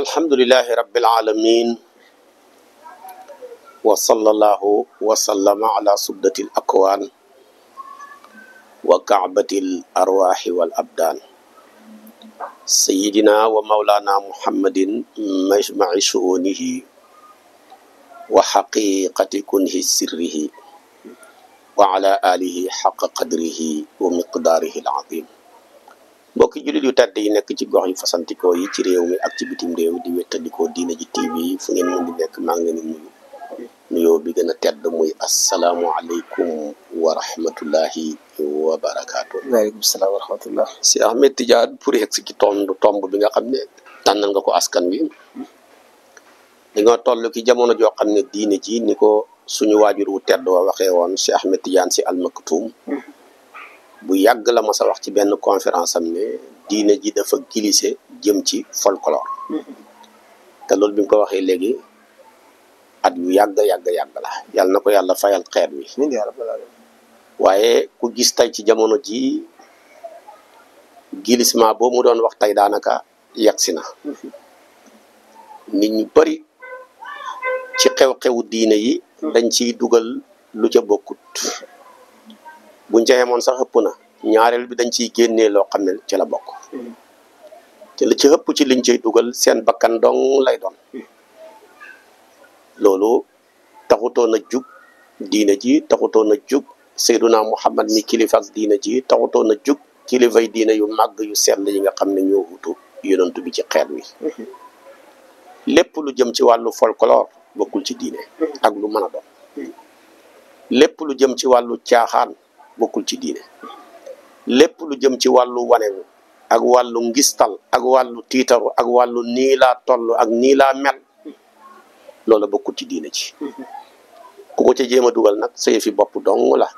alhamdulillahi rabbil alamin wa sallallahu wa sallama ala subdatil akwaan wa ka'batil arwaahi wal abdaan sayyidina wa mawlana muhammadin majma'i shu'unihi wa haqiqati kunhi sirrihi wa ala alihi haqqa qadrihi wa miqdaarihi al-azim. mbokki jullit yu tedd yi nekk ci gox yu fasantikoo yi ci réew mi ak ci bitim réew di wettandikoo Diina Ji TV fu ngeen mën di nekk maa ngi leen di nuyu nuyoo bi gën a tedd muy asalaamu aleykum wa rahmatullahi wa barakaatu. waaleykum salaam wa rahmatullah. si Ahmed Tidiane pour yegg si ci tomb bi nga xam ne tànnal nga ko askan wi dañoo toll ki jamono joo xam ne diine ji ni ko suñu waajur wu tedd wa waxee woon si Ahmed Tidiane si almaktum bu yàgg la ma sa wax ci benn conférence am ne diine ji dafa glissé jëm ci folklore te loolu bi mu ko waxee léegi at yu yàgg la yàlla na ko yàlla fayal xeet wi waaye ku gis tey ci jamono ji glissement boo mu doon wax tey daanaka yegsi na nit ñu bari ci xew-xewu diine yi dañ ciy dugal lu ca bokkut buñ ca yemoon sax ëpp na ñaareel bi dañ ciy génnee loo xam ne ci la bokk te li ci ëpp ci liñ cay dugal seen bakkan dong lay doon loolu taxutoon a jug diina ji taxutoon a jug Seyduna Muhammad mi kilifa ak diina ji taxutoon a jug kilifay diina yu màgg yu sell yi nga xam ne ñoo wutu yonantu bi ci xeet wi lépp lu jëm ci wàllu folklore bokkul ci diine ak lu mën a doon lépp lu jëm ci wàllu caaxaan bokkul ci diine lépp lu jëm ci wàllu wanewu ak wàllu ngistal ak wàllu tiitaru ak wàllu nii laa toll ak nii laa mel loola bokkul ci diine ci ku ko ca jéem a dugal nag sa yëfi bopp dong la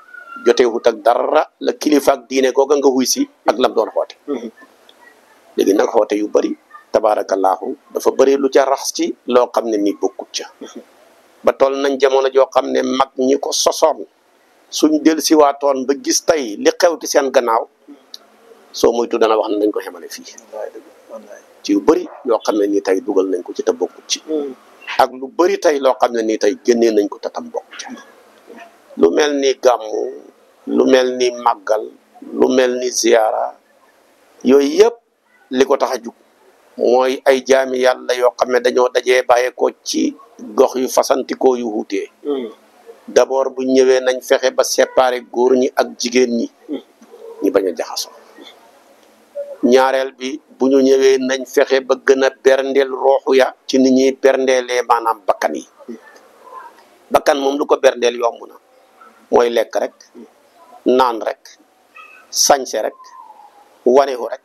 jotewut ak dara la kilifa ak diine googa nga wuy si ak lam doon xoote léegi nag xoote yu bari tabaarakallaahu dafa bari lu ca rax ci loo xam ne ni bokkut ca ba toll nañ jamono joo xam ne mag ñi ko sosoon suñ del siwaatoon ba gis tey li xew ci seen gannaaw soo moytu dana wax ne nañ ko xamale fii ci yu bëri yoo xam ne nii tey dugal nañ ko ci te bokkut ci ak lu bëri tey loo xam ne nii tey génnee nañ ko te tam bokk ci lu mel ni gàmmu lu mel ni màggal lu mel ni ziyaara yooyu yëpp li ko tax a jug mooy ay jaami yàlla yoo xam ne dañoo dajee bàyyeekoo ci gox yu fasantikoo yu wuutee d'abord bu ñëwee nañ fexe ba séparer góor ñi ak jigéen ñi ñi bañ a jaxasoo ñaareel bi bu ñu ñëwee nañ fexe ba gën a berndeel rooxu ya ci ni ñuy berndeelee maanaam bakkan yi bakkan moom lu ko berndeel yomb na mooy lekk rek naan rek sañse rek wanewu rek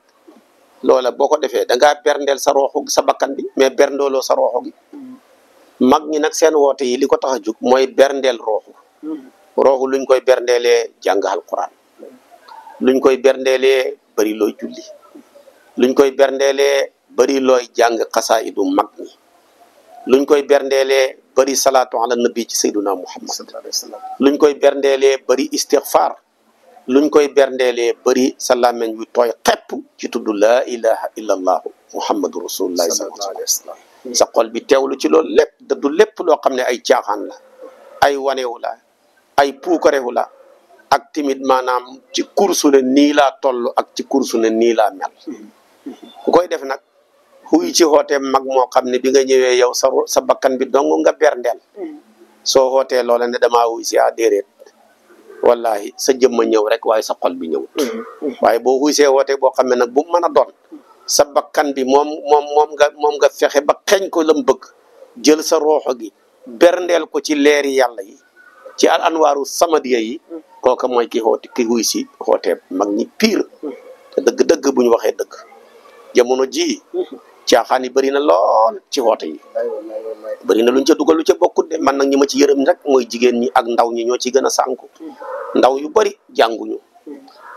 loola boo ko defee da ngaa berndeel sa rooxu sa bakkan bi mais berndeeloo sa rooxu gi mag ñi nag seen woote yi li ko tax a jug mooy berndeel rooxu luñ koy berndeelee jàng alquran luñ koy berndeelee bari looy julli luñ koy berndeelee bari looy jàng xasaayidu mag ñi luñ koy berndeelee bari salaatu ala nabi ci sayduna muhammad luñ koy berndeelee bari istighfar luñ koy berndeelee bari sa làmmiñ yu tooy xepp ci tudd laa ilaha illa allahu muhammadu rasulullahi sallallahu alayhi wa sallam sa xol bi teewlu ci loolu lépp du lépp loo xam ne ay caaxaan la ay wanewu la ay puukarewu la ak timit maanaam ci kursu ne nii laa toll ak ci kursu ne nii laa mel ku koy def nag xuy ci xootee mag moo xam ne bi nga ñëwee yow sa bakkan bi dong nga berndeel soo xootee loola ne damaa wuy si déedéet wallahi sa jëmma ñëw rek waaye sa xol bi ñëwut waaye boo xuy see xootee boo xam ne nag bu mën a doon sa bakkan bi moom nga fexe ba xeeñ ko lam bëgg jël sa rooxo gi berndeel ko ci leeri yàlla yi ci al anwaaru samadiya yi kooka mooy ki xuy si xootee mag ñi pire te dëgg-dëgg bu ñu waxee dëgg jamono ji caaxaan yi bëri na lool ci xoote yi bëri na luñ ca dugal lu ca bokkut de man nag ñi ma ci yërëm rek mooy jigéen ñi ak ndaw ñi ñoo ci gën a sànku ndaw yu bëri jànguñu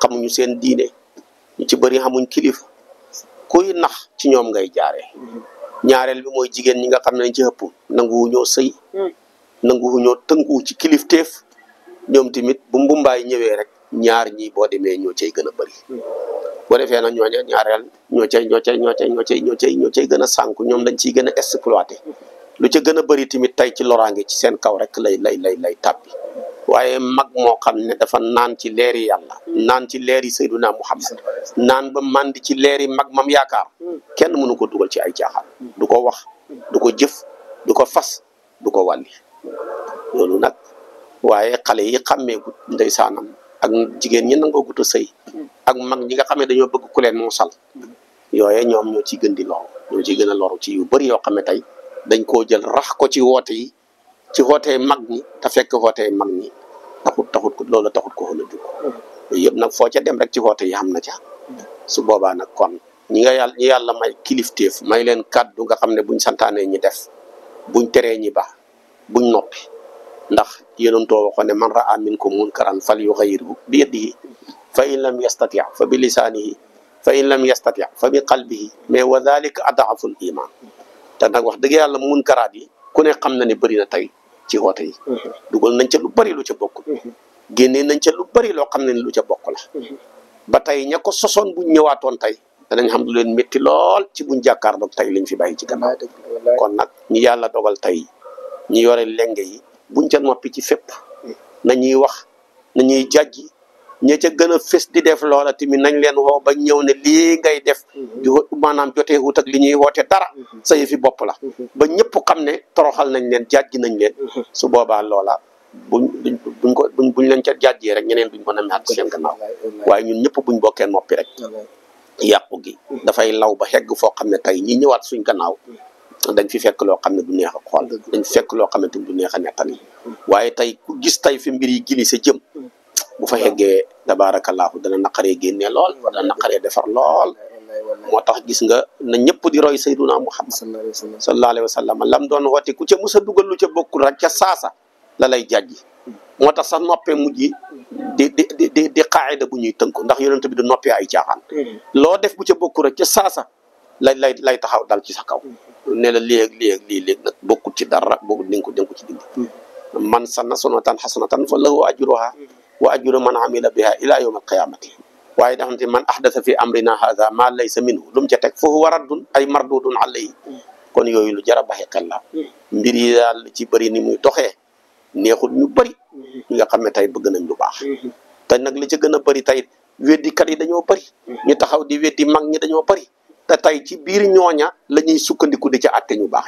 xamuñu seen diine ñu ci bëri xamuñ kilifa kuy nax ci ñoom ngay jaaree ñaareel bi mooy jigéen ñi nga xam ne ci ëpp nanguwuñoo sëy nanguwuñoo tënku ci kilifteef ñoom tamit bu mbumbaay ñëwee rek ñaar ñi boo demee ñoo cay gën a bëri boo defee nag ñooña ñaareel ñoo cay gën a sànku ñoom lañ ciy gën a exploité lu ca gën a bëri tamit tey ci loraange ci seen kaw rek lay tàbbi waaye mag moo xam ne dafa naan ci leeri yàlla naan ci leeri Seyduna Muhammad naan ba màndi ci leeri mag mam yaakaar kenn mënu ko dugal ci ay caaxaan du ko wax du ko jëf du ko fas du ko wàlli loolu nag waaye xale yi xàmmeegut ndeysaanam ak jigéen ñi nangoo gut a sëy ak mag ñi nga xam ne dañoo bëgg ku leen moosal yooye ñoom ñoo ciy gën di loru ñoo ciy gën a loru ci yu bëri yoo xam ne tey dañ koo jël rax ko ci woote yi ci wootee mag ñi te fekk wootee mag ñi taxut ko loolu taxut ko xën a dugg yooyu yëpp nag foo ca dem rek ci woote yi xam na ca su boobaa nag kon ñi yàlla may kilifteef may leen kàddu nga xam ne buñ santaanee ñi def buñ teree ñi baax buñ noppi ndax yonentoo waxoon ne man ra'a minkum munkaran falyughayyirhu bi yadihi fa in lam yastati' fa bi lisaanihi fa in lam yastati' fa bi qalbihi mais wa dhalika ad'aful iman te nag wax dëgg yàlla munkaraat yi ku ne xam na ne bëri na tey ci woote yi dugal nañ ca lu bëri lu ca bokk génnee nañ ca lu bëri loo xam ne lu ca bokk la ba tey ña ko sosoon buñ ñëwaatoon tey danañ xam lu leen métti lool ci buñ jàkkaarloog tey liñ fi bàyyi ci gannaaw kon nag ñi yàlla dogal tey ñi yore lenge yi buñ ca noppi ci fépp nañuy wax nañuy jàjji ña ca gën a fës di def loola tamit nañ leen woo ba ñëw ne lii ngay def maanaam jotee wut ak li ñuy woote dara sa yëfi bopp la ba ñëpp xam ne toroxal nañ leen jàjji nañ leen su boobaa loola buñ leen ca jàjjee rek ñeneen duñ ko namaat seen gannaaw waaye ñun ñëpp buñ bokkee noppi rek yàqu gi dafay law ba xegg foo xam ne tey ñi ñëwaat suñ gannaaw dañ fi fekk loo xam ne du neex a xool dañ fi fekk loo xam ne du neex a nettali waaye tey ku gis tey fi mbir yi glissé jëm bu fa yeggee tabaarakallaahu dana naqaree génnee lool dana naqaree defar lool moo tax gis nga na ñëpp di roy Sayyiduna Muhammad sallallahu alayhi wa sallam lam doon woote ku ca mës a dugal lu ca bokkul rek ca saasa la lay jàjji moo tax sax noppee mujj di qaayida bu ñuy tënku ndax yonent bi du noppee ay caaxaan loo def bu ca bokkul rek ca saasa lay taxaw dal ci sa kaw ne la lii nag bokkul ci dara bokkul di nga ko ci dindi man sanna sunnatan hasanatan fa lahu ajruha wa ajru man amila biha ila yawm alqiyamati waaye dafa te man ahdatha fi amrina hadha ma laysa minhu lu mu ca teg fa huwa raddun ay mardudun alayhi kon yooyu lu jar a baxi xel la mbir yi daal ci bëri ni muy doxee neexul ñu bëri ñi nga xam ne tey bëgg nañ lu baax te nag li ca gën a bëri tey weddikat yi dañoo bëri ñu taxaw di weddi mag ñi dañoo bëri te tey ci biir ñooña la ñuy sukkandiku di ca àtte ñu baax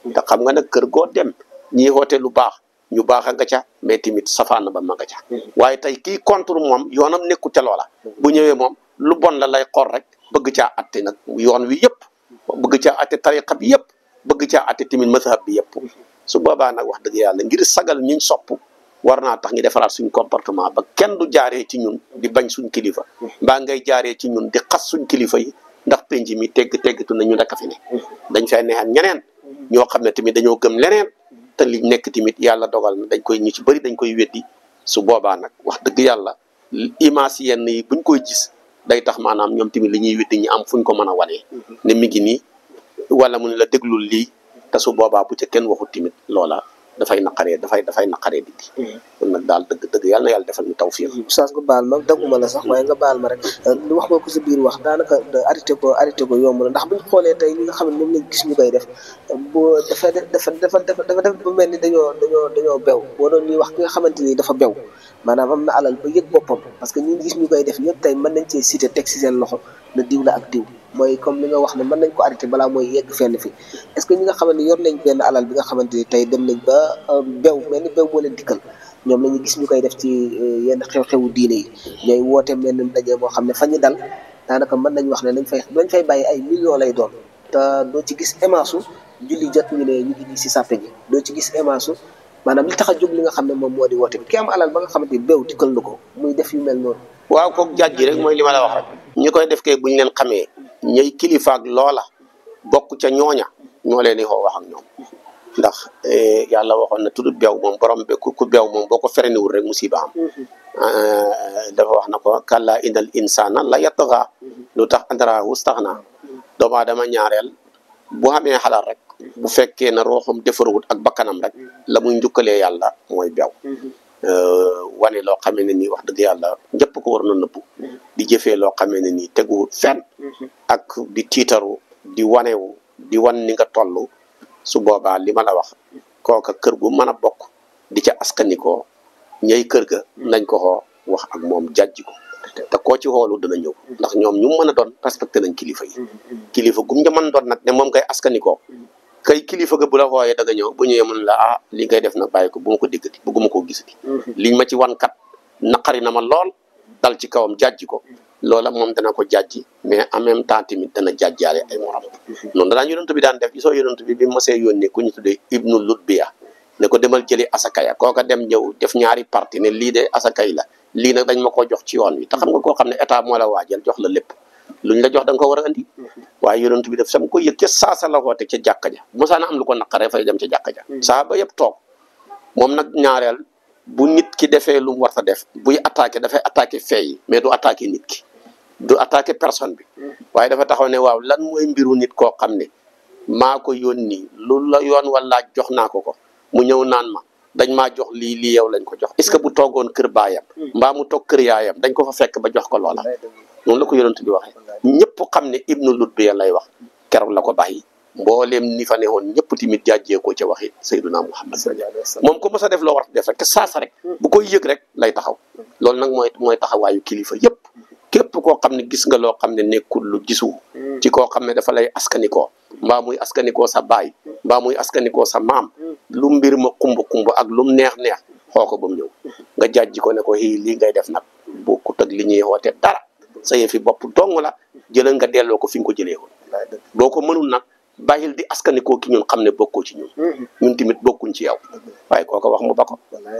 ñi te xam nga nag kër goo dem ñiy woote lu baax ñu baax a nga ca mais tamit safaan ba ma nga ca waaye tey kii contre moom yoonam nekku ca loola bu ñëwee moom lu bon la lay xor rek bëgg caa atte nag yoon wi yëpp bëgg caa atte tariqa bi yëpp bëgg caa atte tamit mazhab bi yëpp su boobaa nag wax dëgg yàlla ngir sagal ñiñ sopp war naa tax ñu defaraat suñ comportement ba kenn du jaaree ci ñun di bañ suñ kilifa mbaa ngay jaaree ci ñun di xas suñ kilifa yi ndax penc mi teggatu na ñu rek a fi ne dañ fay neexal ñeneen ñoo xam ne tamit dañoo gëm leneen te li nekk tamit yàlla dogal na dañ koy ñu ci bëri dañ koy weddi su boobaa nag wax dëgg yàlla image yenn yi buñ koy gis day tax maanaam ñoom tamit li ñuy weddi ñu am fuñ ko mën a wanee ne mi ngi nii wala mu ne la déglul lii te su boobaa bu ca kenn waxut tamit loola dafay naqaree di kon nag daal dëgg yàlla na yàlla defal ñu tawfiq oustaz nga baal ma dagguma la sax waaye nga baal ma rek lu wax nga ko sa biir wax daanaka arrêté ko yomb na ndax buñ xoolee tey ñi nga xam ne moom lañ gis ñu koy def boo dafa def ba mel ni dañoo bew boo doon ñuy wax ki nga xamante ni dafa bew maanaam am na alal ba yëg boppam parce que ñi gis ñu koy def ñëpp tey mën nañ cee cité teg si seen loxo na diw la ak diw mooy comme li nga wax ne mën nañ ko arrêté balaa mooy yegg fenn fi est-ce que ñi nga xamante ni yor nañ benn alal bi nga xamante ni tey dem nañ ba bew mel ni bew moo leen dikkal ñoom la ñu gis ñu koy def ci yenn xew-xewu diine yi ñooy woote mel ni ndaje moo xam ne fa ñu dal daanaka mën nañ wax ne dañ fay bàyyi ay millions lay doon te doo ci gis émaasu julli jot ñu ne ñu ngi nii si sàppe ji doo ci gis émaasu maanaam li tax a jóg li nga xam ne moom moo di woote bi ki am alal ba nga xamante ni bew dikkal na ko muy def yu mel noonu waaw kooku jàjji rek mooy li ma la wax rek ñi koy def kay buñ leen xamee ñooy kilifaak loola bokk ca ñooña ñoo leen di xoo wax ak ñoom ndax yàlla waxoon na tudd beew moom borom be ku beew moom boo ko fereniwul rek musiba am dafa wax na ko kalla innal insana la yatgha lu tax andrahu staghna doomu aadama ñaareel bu xamee xalaat rek bu fekkee na rooxam defaruwut ak bakkanam rek la muy njukkalee yàlla mooy beew wane loo xamee ne nii wax dëgg yàlla ñëpp ko war na nëbbu di jëfee loo xamee ne nii teguwut fenn ak di tiitaru di wanewu di wan ni nga toll su boobaa li ma la wax kooka kër gu mën a bokk di ca askanikoo ñay kër ga nañ ko xoo wax ak moom jàjji ko te koo ci xoolu dana ñëw ndax ñoom ñu mën a doon respecté nañ kilifa yi kilifa gum nga mën doon nag ne moom ngay askanikoo kay kilifa ga bu la xooyee da nga ñëw bu ñëwee mën la ah li ngay def nag bàyyi ko bu ma ko déggati bëgguma koo gisati liñ ma ci wan kat naqari na ma lool dal ci kawam jàjji ko loola moom dana ko jàjji mais en même temps tamit dana jàjjaale ay morom noonu danaa yonent bi daan def gisoo yonent bi mosee yónnee ku ñu tuddee ibnu lutbiya ne ko demal jëli asakaya kooka dem ñëw def ñaari parti ne lii de asakay la lii nag dañ ma ko jox ci yoon wi te xam nga koo xam ne état moo la waajal jox la lépp luñ la jox da nga ko war a andi waaye yonent bi def sam ko yëg ca saasa la woote ca jàkka ja mosaana am lu ko naqaree fay dem ca jàkka ja saa ba yëpp toog moom nag ñaareel bu nit ki defee lu mu war a def buy attaqué dafay attaqué fee yi mais du attaqué nit ki du attaqué personne bi waaye dafa taxaw ne waaw lan mooy mbiru nit koo xam ne maa ko yónni lu la yoon wala jox naa ko mu ñëw naan ma dañ maa jox lii yow lañ ko jox est-ce que bu toogoon kër baayam mbaa mu toog kër yaayam dañ ko fa fekk ba jox ko loola noonu la ko yonent bi waxee ñëpp xam ne ibnu lutbiya lay wax keroog la ko bàyyi mbooleem ni fa ne woon ñëpp tamit jaajee ko ca waxi sayyiduna Muhammad moom ko mos a def loo war a def rek te saasa rek bu koy yëg rek lay taxaw loolu nag mooy taxawaayu kilifa yëpp képp koo xam ne gis nga loo xam ne nekkul lu gisu ci koo xam ne dafa lay askanikoo mbaa muy askanikoo sa baay mbaa muy askanikoo sa maam lu mbir ma kumb ak lum neex xoo ko ba mu ñëw nga jàjji ko ne ko lii ngay def nag bokkut ak li ñuy woote dara sa yëfi bopp dong la jëlal nga delloo ko fi nga ko jëlee woon boo ko mënul nag bàyyil di askanikoo ki ñun xam ne bokkoo ci ñun tamit bokkuñ ci yow waaye kooko wax mu ba ko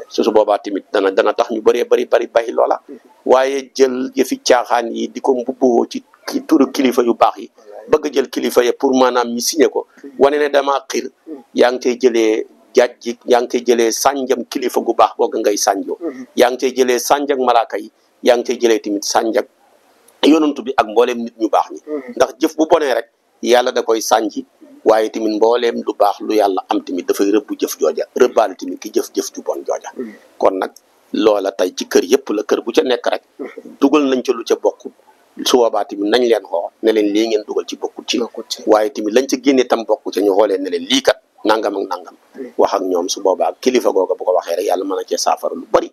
su boobaa tamit dana tax ñu bëree bari bàyyi loola waaye jël yëfi caaxaan yi di ko mbubboo ci turu kilifa yu baax yi bëgg jël kilifa yi pour maanaam ñi signé ko wane ne damaa xir yaa ngi cay jëlee jàjji yaa ngi cay jëlee sànjam kilifa gu baax googa ngay sànjoo yaa ngi cay jëlee sànjak malaaka yi yaa ngi cay jëlee tamit sànjak yonantu bi ak mbooleem nit ñu baax ñi ndax jëf bu bonee rek yàlla da koy sànji waaye tamit mbooleem lu baax lu yàlla am tamit dafay rëbbu jëf jooja rëbbaale tamit ki jëf ju bon jooja kon nag loola tey ci kër yëpp la kër bu ca nekk rek dugal nañ ca lu ca bokk su boobaa tamit nañ leen xoo ne leen lii ngeen dugal ci bokkut ci waaye tamit lañ ca génne tam bokku ca ñu xoolee ne leen lii kat nangam ak nangam wax ak ñoom su boobaa kilifa googa bu ko waxee rek yàlla mën a cee saafara lu bari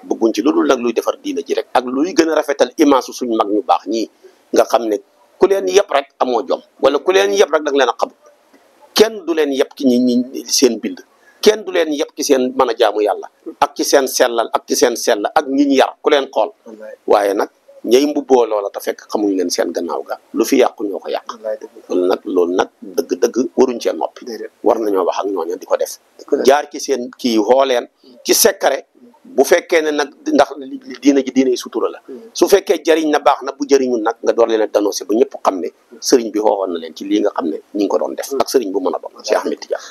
bëgguñ ci lu dul nag luy defar diina ji rek ak luy gën a rafetal image suñ mag ñu baax ñii nga xam ne ku leen yëpp rek amoo jom wala ku leen yëpp rek da nga leen a xam kenn du leen yëpp ci ñi seen bind kenn du leen yëpp ci seen mën a jaamu yàlla ak ci seen sellal ak ci seen sell ak ñi ñu yar ku leen xool waaye nag ñay mbubboo loola te fekk xamuñ leen seen gannaaw ga lu fi yàqu ñoo ko yàq loolu nag dëgg waruñ cee noppi war nañoo wax ak ñooña di ko def jaar ci seen kii xooleen ci sekkare bu fekkee ne nag ndax diina ji diina yi sutura la su fekkee jëriñ na baax na bu jëriñul nag nga door leen a dénoncé ba ñëpp xam ne sëriñ bi xooxoon na leen ci lii nga xam ne ñi ngi ko doon def ak sëriñ bu mën a doon Cheikh Ahmed Tidiane